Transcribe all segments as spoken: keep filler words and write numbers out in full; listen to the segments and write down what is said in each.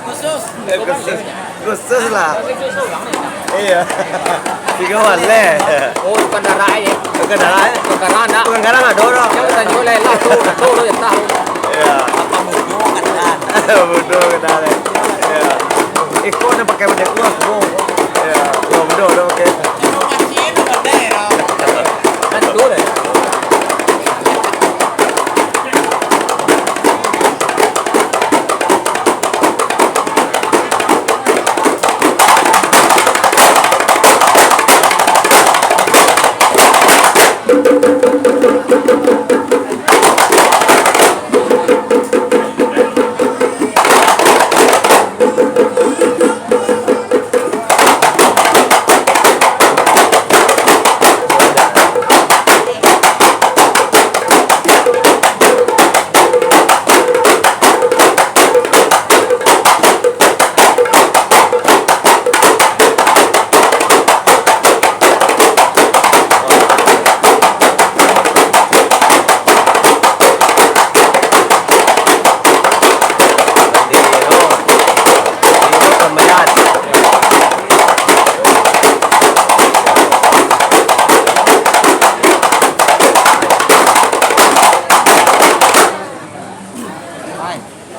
Khusus. Khusus. Khusus lah. Iyo. Tigo baleh. Oh, bukan darah, eh. Bukan darah, eh. Bukan darah, nak. Bukan darah, nak. Dorong. Jangan tanya lah, lah. Tu, tu, tu, ya, tahu. Iyo. Apa mudo, kata. Mudo, kata, eh. Iyo. Iko nak pakai benda kuah, bro. Iyo. Iyo, mudo, dah pakai. Kan tu, eh.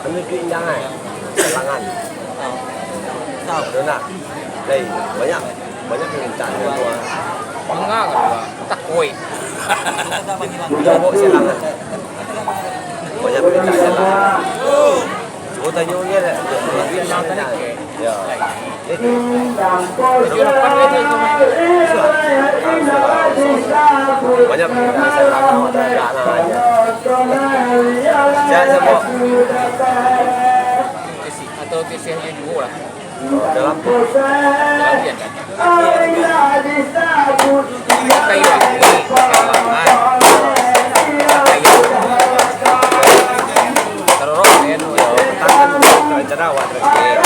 Anu tu indah, eh. Salangan. Tahu. Ado nak? Lai, banyak, banyak permintaan tu, ah. Manga ka dua? Takoi. Jawab salangan. Banyak permintaan salangan. Cubo tanyo je lah. Yo. Banyak permintaan salangan. Siap, siap, Pok. Atau T C H J duo lah. Dalam. Dalam dia kan. Kayu lah. Kayu. Taruh roh, ya, no. Tangan, rencana awak terakhir.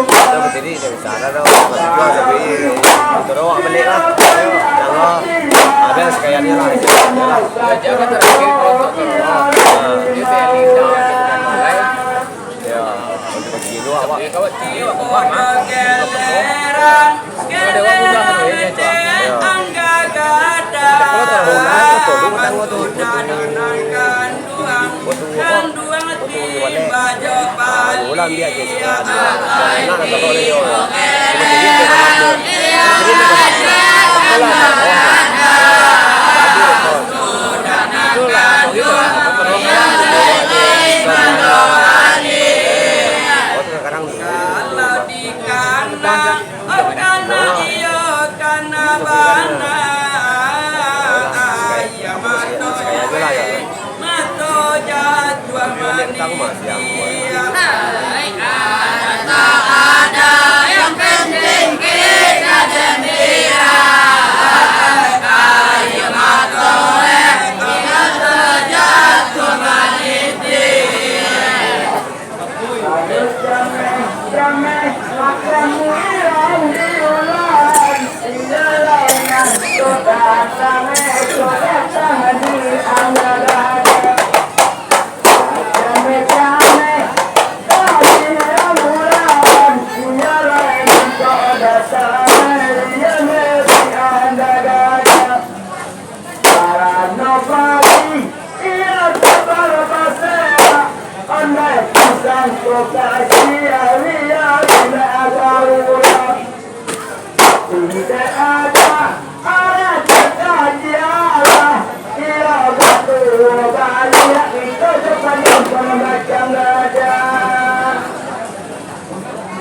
Kita berdiri, Salah tu, Mas Jual sampai ini. Motor awak balik lah. Ya Allah. Ada sekaliannya lah, sekaliannya lah. Jaga terakhir kalau tak tahu. Ah. Dia tak ada. Ya, untuk pergi dulu awak. Dia kawat dia, awak rumah, ha? Kalau ada awak mudah tu, ini tu. Ya. Kalau tak tahu lah, tak tahu, tak tahu tu. Buat tu apa? Buat tu, buat tu. Ah, ulang dia je.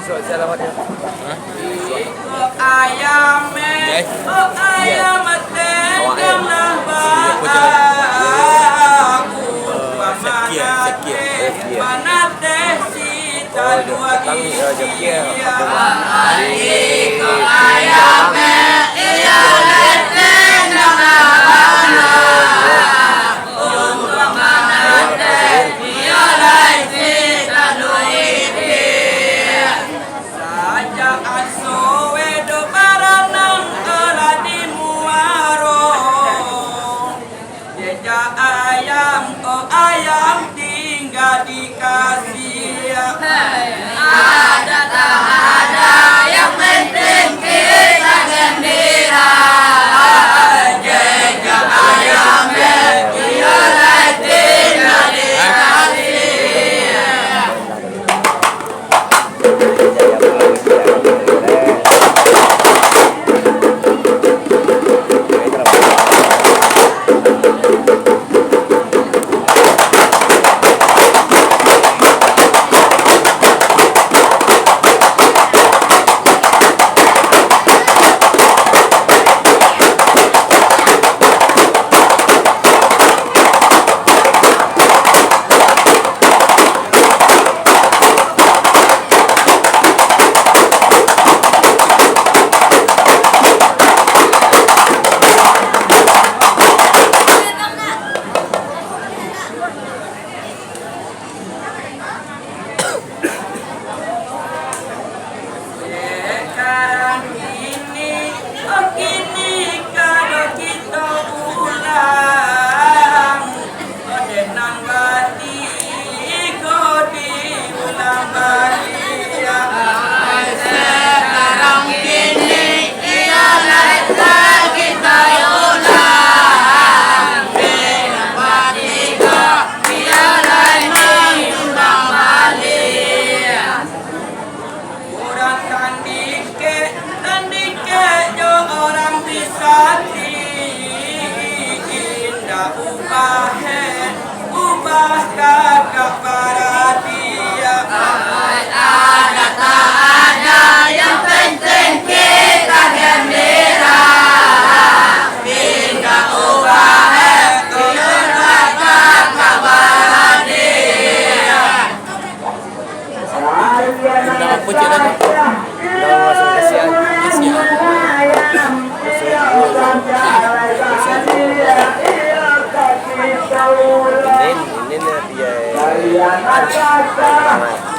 Isuak sia lawat dia. Hah? Isuak. Ayam, eh. Eh? Oh, ayam, eh. Awak, eh. Dia pun jalan. Eh, Syakir, Syakir. Eh, Syakir. Oh, dia petang ni, eh, Syakir. Ayam, eh. Sajak aso wedo baranang lah di muaro.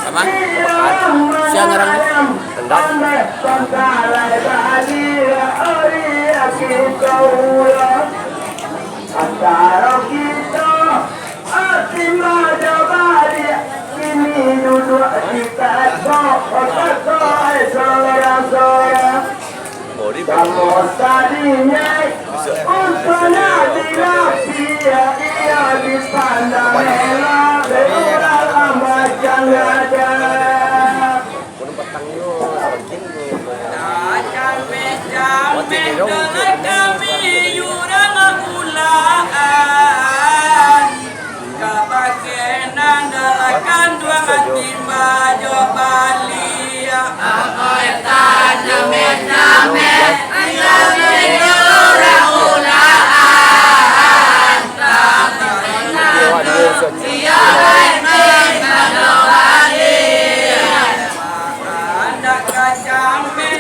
Aman? Siang ngarang? Hendak. Antaro kito, ati rajo baliak, kini duduak di tato, tato, ai sorang-sorang. Samo sadinyo, untuaknyo dilapiah, iyo dipandang elok, dek urang macam gadang. Kacameh-cameh doh kami urang bulaan. Kabake nan dalah kanduang timba jo baliak. Kacameh-cameh, iyo urang bulaan. Kabake nan dalah timba jo baliak. Andak kacameh,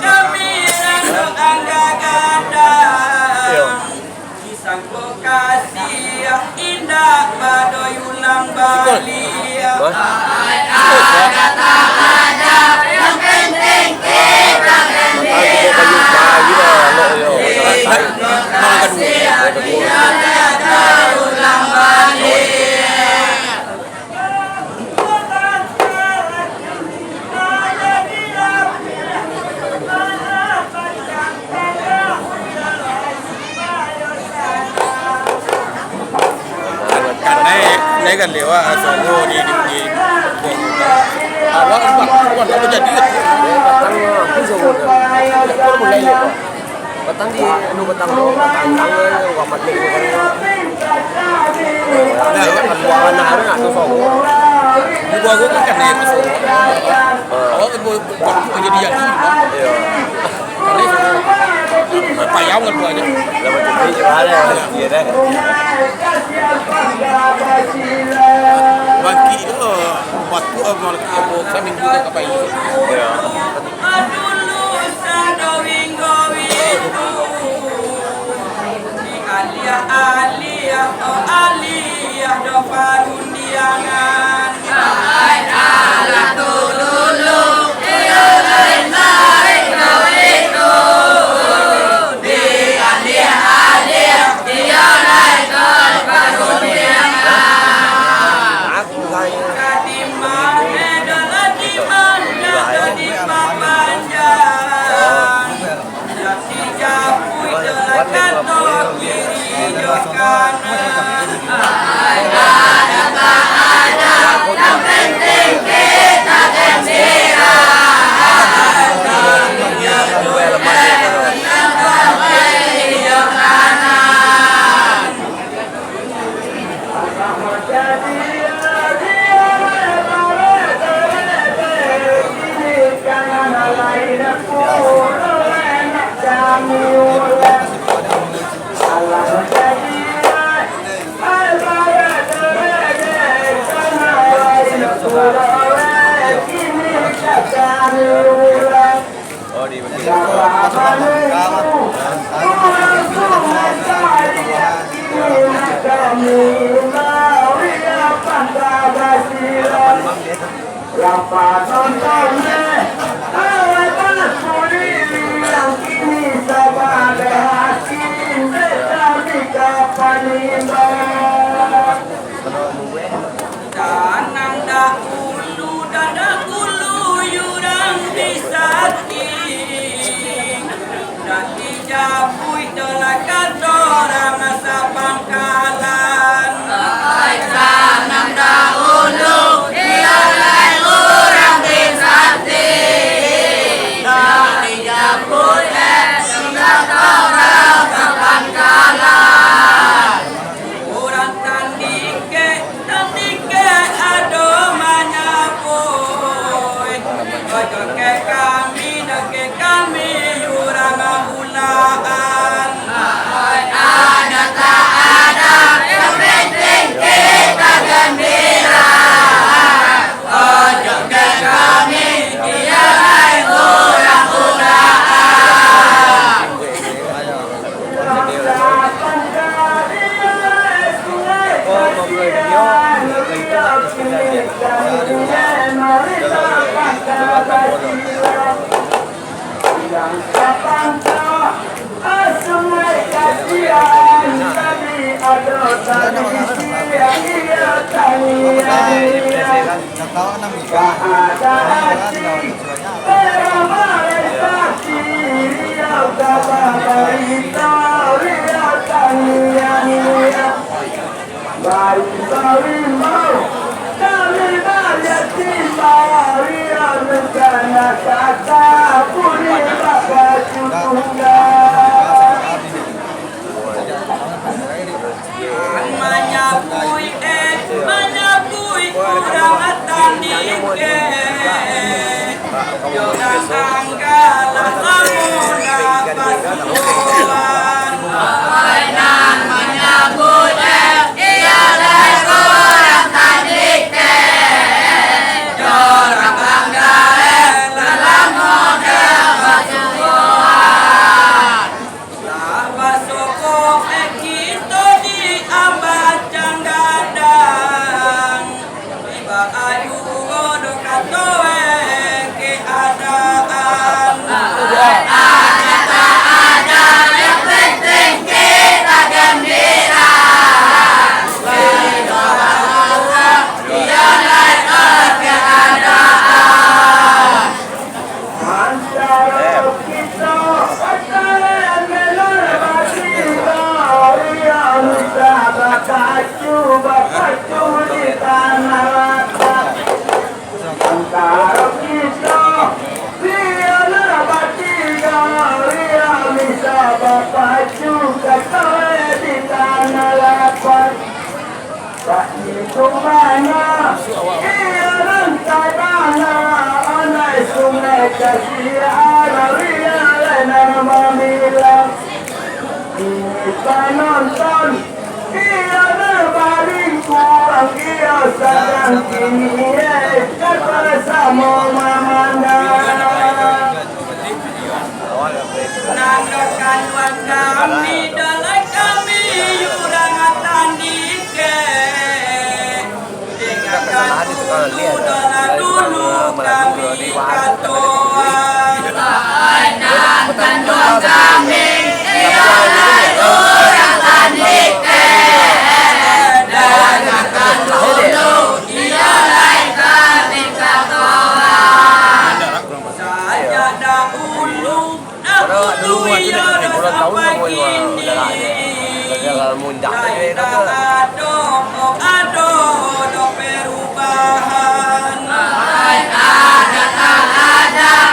kami rando angga gadang. Disangko kasiah, indak badoyulang baliak. Hah? Ai, ada tak ada, yang penting kita gembira. Disangko kasiah, indak badoyulang baliak. Kanai, kanai kan lewat, sogo di, di, di, awak kan, kan, kan, apa jadi? Batang, apa sogo tu? Mulai lewat. Batang di, anu, batang tu, batang tangan, wapat ni, kan. Nah, kan, dua anak, anak tu sogo. Di bawah gua kan, kan, dia sogo. Awak kan, gua, gua, gua jadi yakin, kan? Iya. Payah kan buahnya. Lah, macam ni je lah, iya dah. Bangkit tu, batu, ah, malam tu, apa, saminggu tak dapat. Ya. Dulu sando minggu itu, di alih-alih, oh, alih do parundiangan. Tanang dahulu, dan dahulu urang disakiti. Dati japuik dolah kato urang sapangkalan. Ai, tanang dahulu, biarlah urang disakiti. Dati japuik, eh, dolah kato urang sapangkalan. Urang tandike, tandike ado manyapo, eh. Ojo ke kami, dak ke kami, urang bulaan. Manyabuik, eh, manyabuik urang tandike. Yo urang anggalah samo napasuruan. Nan manyabuik, eh, iyo lai urang tandike. Yo urang anggalah samo napasuruan. Lah basokok, eh, kito di Ambacang Gadang. Tibo ayuang do kato, eh, keadaan. Ada tak ada, yang penting kita gembira. Iyo lai keadaan. Antaro kito, antaro melon batigo, iyo bisa bapacu, bapacu di tanah lapang. Antaro kito, iyo batigo, iyo bisa bapacu, katoe di tanah lapang. Baitu mano, iyo nan tabana, ondeh sungai Kasiar, iyo lai nan mambilang. Kini panonton, iyo nan balingkuang, iyo sadang kini, eh, ka basamo mamandang. Nan kanduang kami, doh lai kami urang tandike. Dengan dulu, doh lah dulu kami katoan. Nan kanduang kami, iyo lai urang tandike. Dengan dulu, iyo lai kami katoan. Sajak dahulu, Kalau dulu mah tu dah, eh, puluhan tahun kamu udah, udah lah, udah lah mundak tu, eh, kata.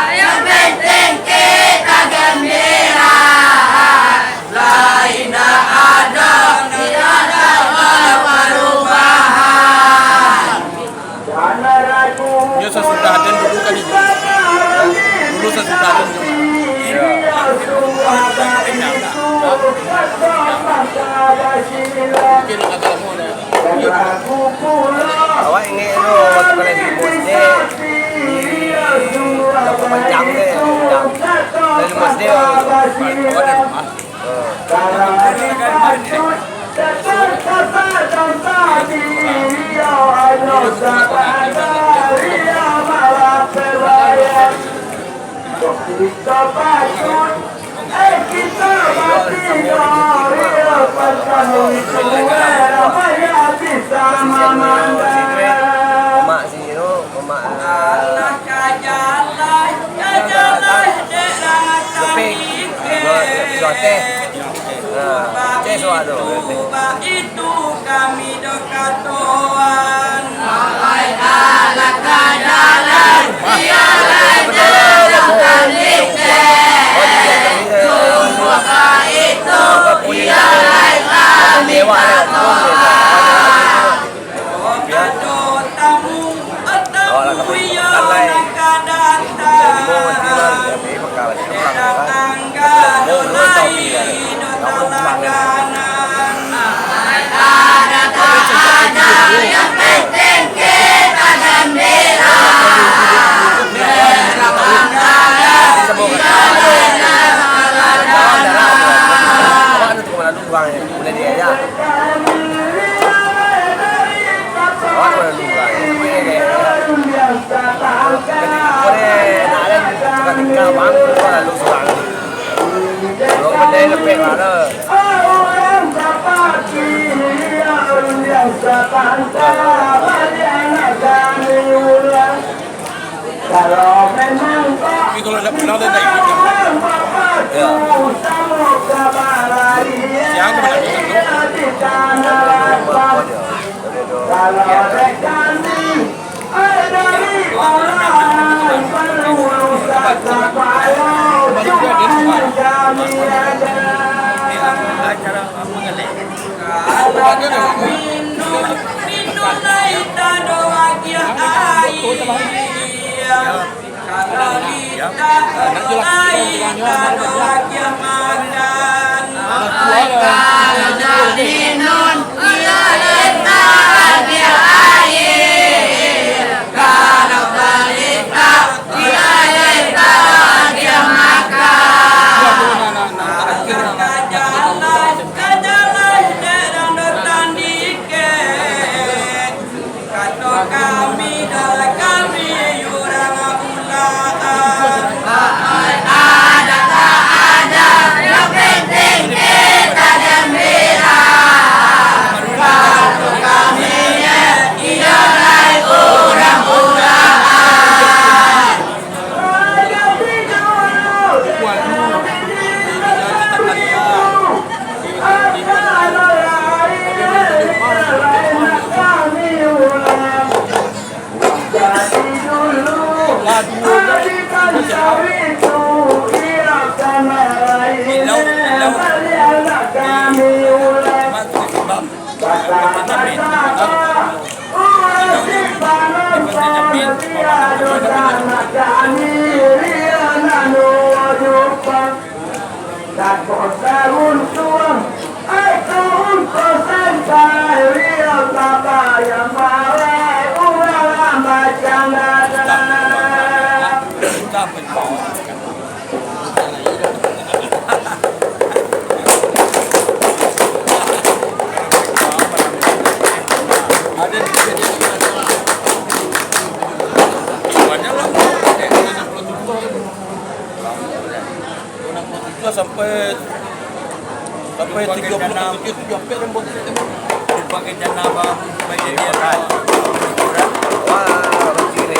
Yang penting kita gembira. Lain dah ada, tiada perubahan. Nyo sasudah aden dulu kan itu. Dulu sasudah aden dulu. Yo. Mungkin agak lama dah. Awak ingek tu, waktu kalian di masjid, di Kampung Panjang tu, Panjang. Dari masjid, awak dah rumah. Mak sini tu, mak, eh, Alah ka jaleh, ka jaleh, dek lah Gepeng. Tandike. Yo, yo, teh. Nah, teh suah tu, teh. Baitu kami doh katoan. Alai alah ka jaleh, iyo lai dek lah Gepeng. Suah baitu, iyo lai kami katoan. Awak lah ka makan lai. Limo mati lah, tapi bakal lagi pulang kan. Limo, limo tahu pilih kan. Kamu pulang kan. Sama kan. Awak tu tukang lalu pulang ya. Bulan ni aja. Awak mana dulu lah. Jadi, kau ni nak ada tukar tingkah, bang, kau lalu surang. Kalau benda yang lepek lah tu. Tapi kalau nak pulang, dia tak ikut. Ya. Siang tu mana? Kalau dari kami, ai dari pulang, perlu Sampai, sampai tiga puluh tujuh, tujuh sampai yang buat. Pakai dana, Bang. Wah, rezeki ni.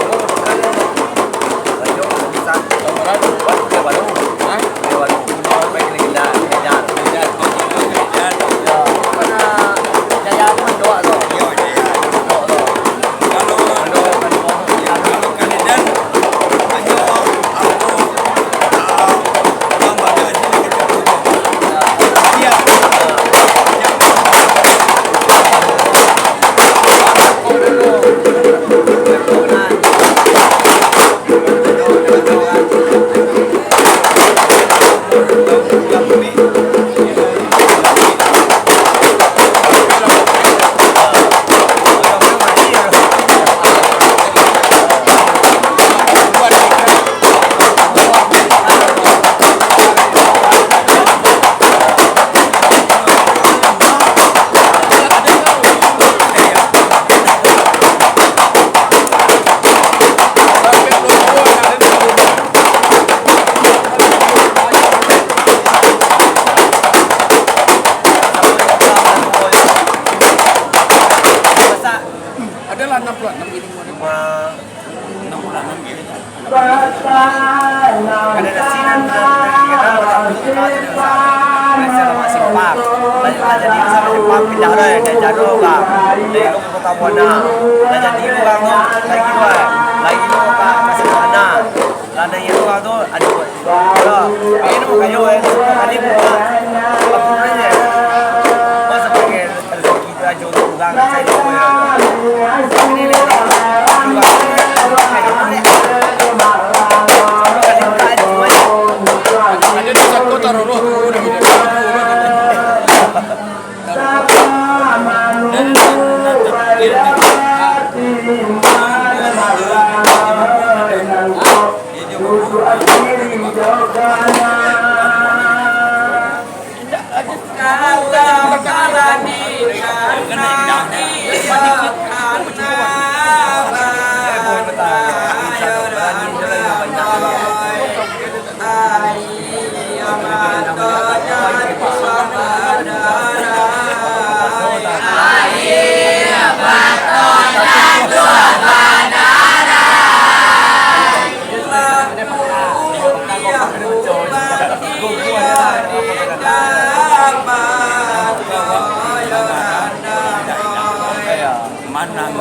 Rajo, bisa. Dia baru. Hah? Dia baru. Baik lagi dah, kejar. Kejar. Kejar. Ya, mana Jaya tu kan doa tu. Yo, Jaya. Doa tu. Kalau, kalau, kalau kandidat, ayo, aku, ah, tambah lagi. Siap. Adalah enam puluh enam ini. Enam puluh enam ini. Kada ada sinan, kada ada sinan, kada ada sinan. Biasa lah, simpang. Banyak lah jadi, sama simpang pindah lah, dari Jaro ka, dari Luang ka Kota Buana. Dah jadi urang tu, lagi dua, lagi dua ka, ka Sederhana. Lah, dari itu urang tu, ada buat. Lah, ini bukan yo, eh, tadi bukan. Apa namanya? Masa pakai rezeki tu aja untuk urang, saya tak boleh. Ini ni, ada tu satu taruh roh tu, dah gitu. Manang.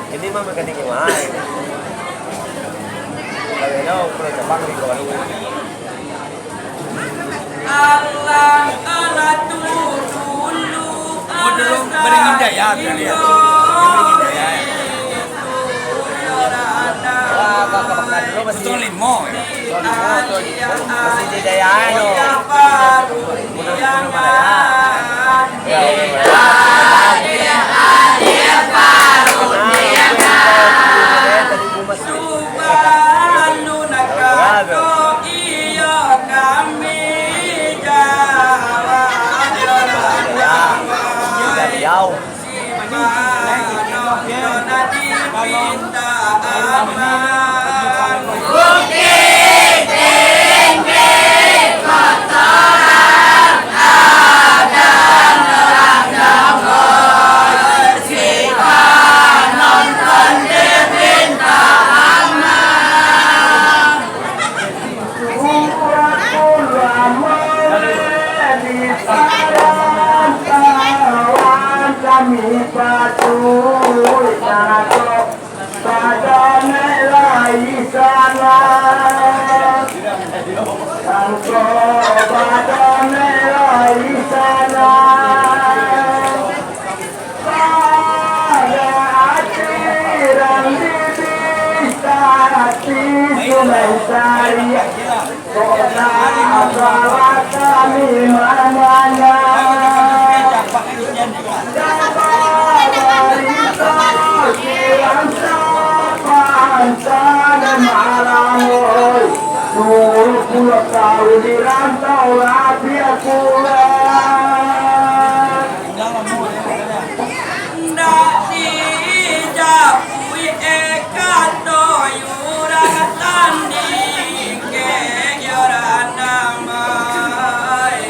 Ini mah mekanik yang lain. Kalau ini ukuran Jepang di bawah. Alah, alah tu dulu. Oh, dulu beringin daya, kali ya. Beringin daya. Wah, wah, wah, wah, dulu masih. Betul limo, ya. Masih di daya, no. Kami patuik nangkok. Badanek lai sanak, sangko badanek lai sanak. Pada ati rang di bisa ati sungai sari. Kota asalah kami mananam. Daba barito silang sapan sanan malam, oi. Duo puluah taun di rantau labiah kurang. Ndak dijapui eka to yurang tanding ke yurang damai.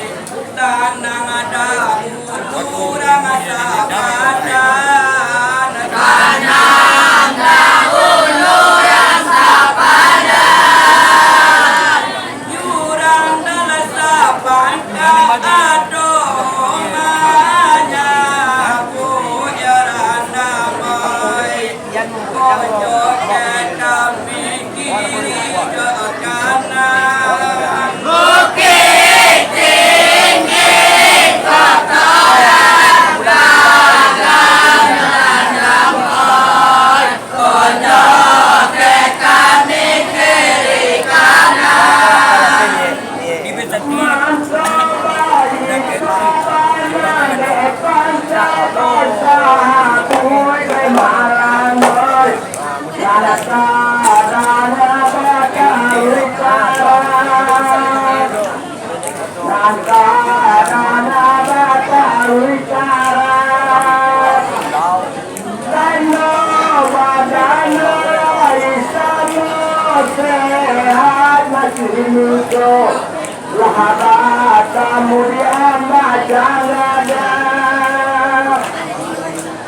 Kemudian bajalan.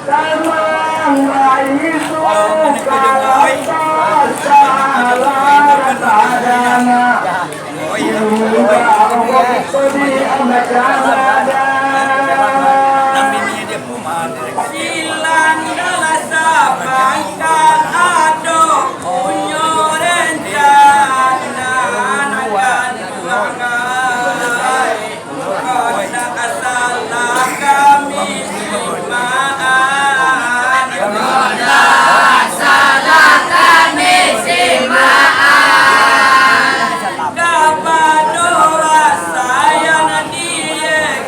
Tamang lai suka rasa salah sadana. Tiba waktu di bajalan. Silang dalam sabangka ado punyo rencana nak Kok ndak salah kami simaan. Kok ndak salah kami simaan. Kapado sayang di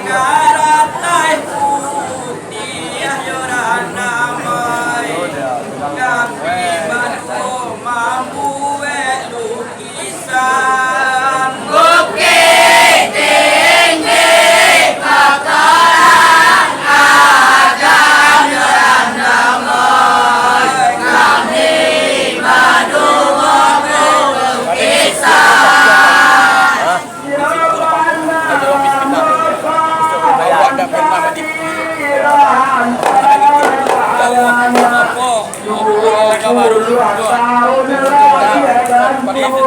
karatai putiah yo ranamai. Kami baduo mambuek lu Bukit Tinggi, kokoran agan nan damai, kami baduo balukisan. Duo puluah tahun lagi akan kurang.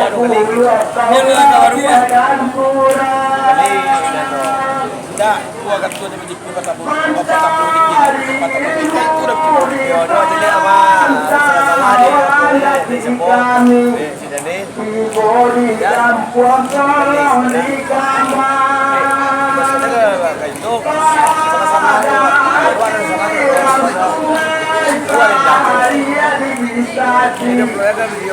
Duo puluah tahun lagi akan kurang. Mancari ilmu di antara anak kami. Tibo di kampuang kolong di kamar. Pada aliran sungai, air di bisa di